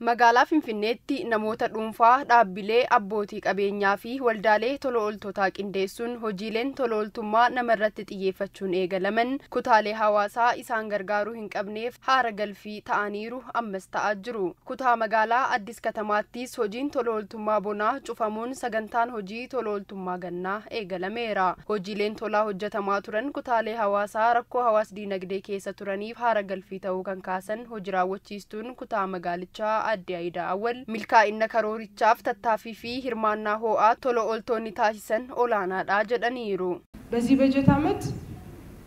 Magaalaa Finfinneetti namoota dhuunfaa, dhaabbilee, abbootii qabeenyaa fi waldaalee tola ooltotaa qindeessuun hojiileen tola ooltummaa namarratti xiyyeeffachuun eegalaman kutaalee hawaasaa isaan gargaaruu hin qabneef haara galfii ta'aniiru, ammas ta'aa jiru. Kutaa magaalaa Addis Katamaattis hojiin tola ooltummaa bonaa cufamuun sagantaan hojii tola ooltummaa gannaa eegalameera. Hojiileen tolaa hojjetamaa turan kutaalee hawaasaa rakkoo hawaas diinagdee keessa turaniif haara galfii ta'uu kan kaasan hojii raawwachiistuun kutaa magaalichaa Aadde Ayidaa Awwal, milkaa'ina karoorichaaf tattaaffii fi hirmaannaa ho'aa tola ooltonni taasisan olaanaadha jedhaniiru. በዚህ በጀት ዓመት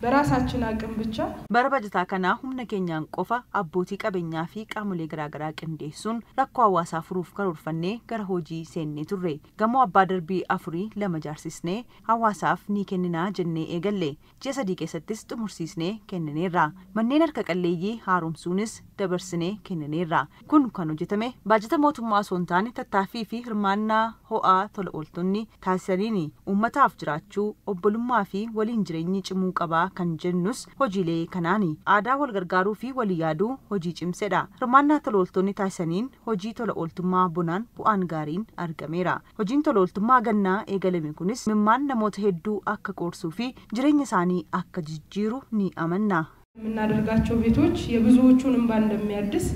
በራሳችን አቅም ብቻ Bara bajataa kanaa humna keenyaan qofa abbootii qabeenyaa fi qaamolee garaagaraa qindeessuun rakkoo hawaasaa furuuf karoorfannee gara hojii seennee turre. Gamoo abbaa darbii afurii lama ijaarsisnee hawaasaaf ni kenninaa jennee eegalle. Ji'a 3 keessattis xumursiisnee kennineerra. Manneen harka qalleeyyii haaromsuunis dabarsinee kennineerra. Kun kan hojjetame baajata mootummaa osoo hin taane tattaaffii fi hirmaannaa ho'aa tola ooltonni taasisaniini. Uummataaf jiraachuu, obbolummaa fi waliin jireenyi cimuu qabaa kan jennus hojiilee kanaani. Aadaa wal gargaaruu fi walii yaaduu hojii cimsedha. Hirmaannaa tola ooltonni taasisaniin hojii tola ooltummaa bonaan bu'aan gaariin argameera. Hojiin tola ooltummaa gannaa eegalame kunis imimmaan namoota hedduu akka qoorsuu fi jireenya isaanii akka jijjiiru ni amanna. የምናደርጋቸው ቤቶች የብዙዎቹን እንባ እንደሚያድስ፣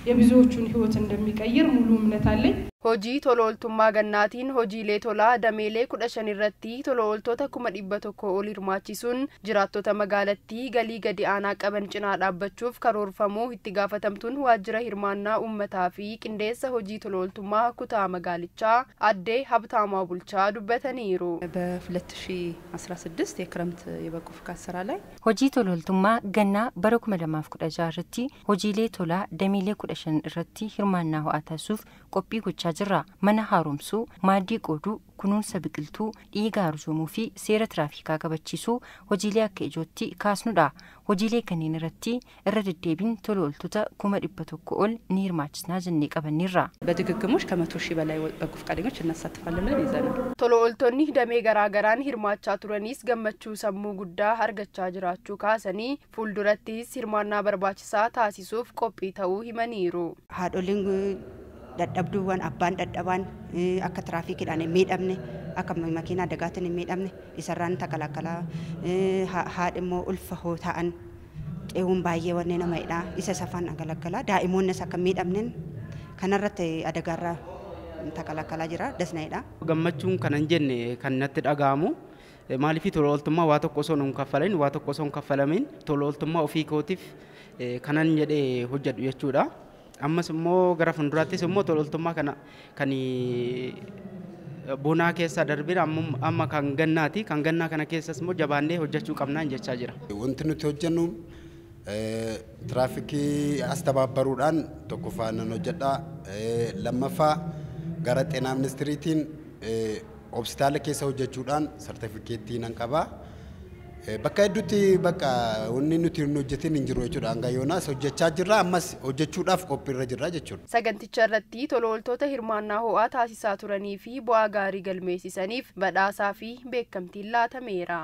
የብዙዎቹን ሕይወት እንደሚቀይር ሙሉ እምነት አለኝ። Hojii tola ooltummaa gannaatiin hojiilee tolaa dameelee 15 irratti tola ooltota 100,000 ol hirmaachisuun jiraattota magaalattii galii gadi aanaa qaban cinaa dhaabbachuuf karoorfamuu itti gaafatamtuun waajjira hirmaannaa uummataa fi qindeessa hojii tola ooltummaa kutaa magaalichaa Aadde Habtaamaa Bulchaa dubbataniiru. በ2016 የክረምት የበጎ ፍቃድ ስራ ላይ Hojii tola ooltummaa gannaa bara 2016 irratti hojiilee tolaa dameelee 15 irratti hirmaannaa ho'aa taasisuuf qophii gochaa jirra. Mana haaromsuu, maaddii qooduu, kunuunsa biqiltuu, dhiiga arjoomuu fi seera tiraafikaa kabachiisuu hojiilee akka ijootti kaasnudha. Hojiilee kanneen irratti irra deddeebiin tola ooltota 100,000 ol ni hirmaachisnaa jennee qabanneerra. በድግግሞሽ ከ100,000 በላይ በጎ ፈቃደኞች እናሳትፋለን ብለን ይዘናል። Tola ooltonni damee garaagaraan hirmaachaa turanis gammachuu sammuu guddaa argachaa jiraachuu kaasanii, fuuldurattis hirmaannaa barbaachisaa taasisuuf qophii ta'uu himaniiru. Haadholiin dadhabduuwwan, abbaan dadhabaan akka tiraafikiidhaan hin miidhamne, akka makiinaa adagaatiin hin miidhamne isarraan takalakkalaa, haadhi immoo ulfa hoo ta'an xeewuun baay'ee wanne nama hidhaa, isa safaan agalaggalaa, daa'imoonnis akka hin miidhamneen kanarratti adagaarraa takalakkalaa jira dasna'edha. Gammachuun kanan jenne kan natti dhaga'amu maaliif tola ooltummaa waa tokko osoo hin kaffalin, waa tokko osoo hin kaffalamin tola ooltummaa ofii kootiif kanan jedhee hojjedhu jechuudha. Ammas immoo gara fuulduraattis immoo tola ooltummaa kana kan bonaa keessa darbee amma kan gannaati. Kan gannaa kana keessas immoo jabaannee hojjechuu qabnaan jechaa jira. Wanti nuti hojjennu tiraafikii astabaabbaruudhaan tokkoffaa nan hojjedha. Lammaffaa gara xeenaa ministiriitiin hospitaala keessa hojjechuudhaan sartifikeettii nan qaba. Bakka hedduutti bakka wanni nuti hin hojjetin hin jiru jechuudha. Hanga yoonaas hojjechaa jirra, ammas hojjechuudhaaf qophiirra jirra jechuudha. Saganticha irratti tola ooltota hirmaannaa ho'aa taasisaa turanii fi bu'aa gaarii galmeessisaniif badhaasaa fi beekamtiin laatameera.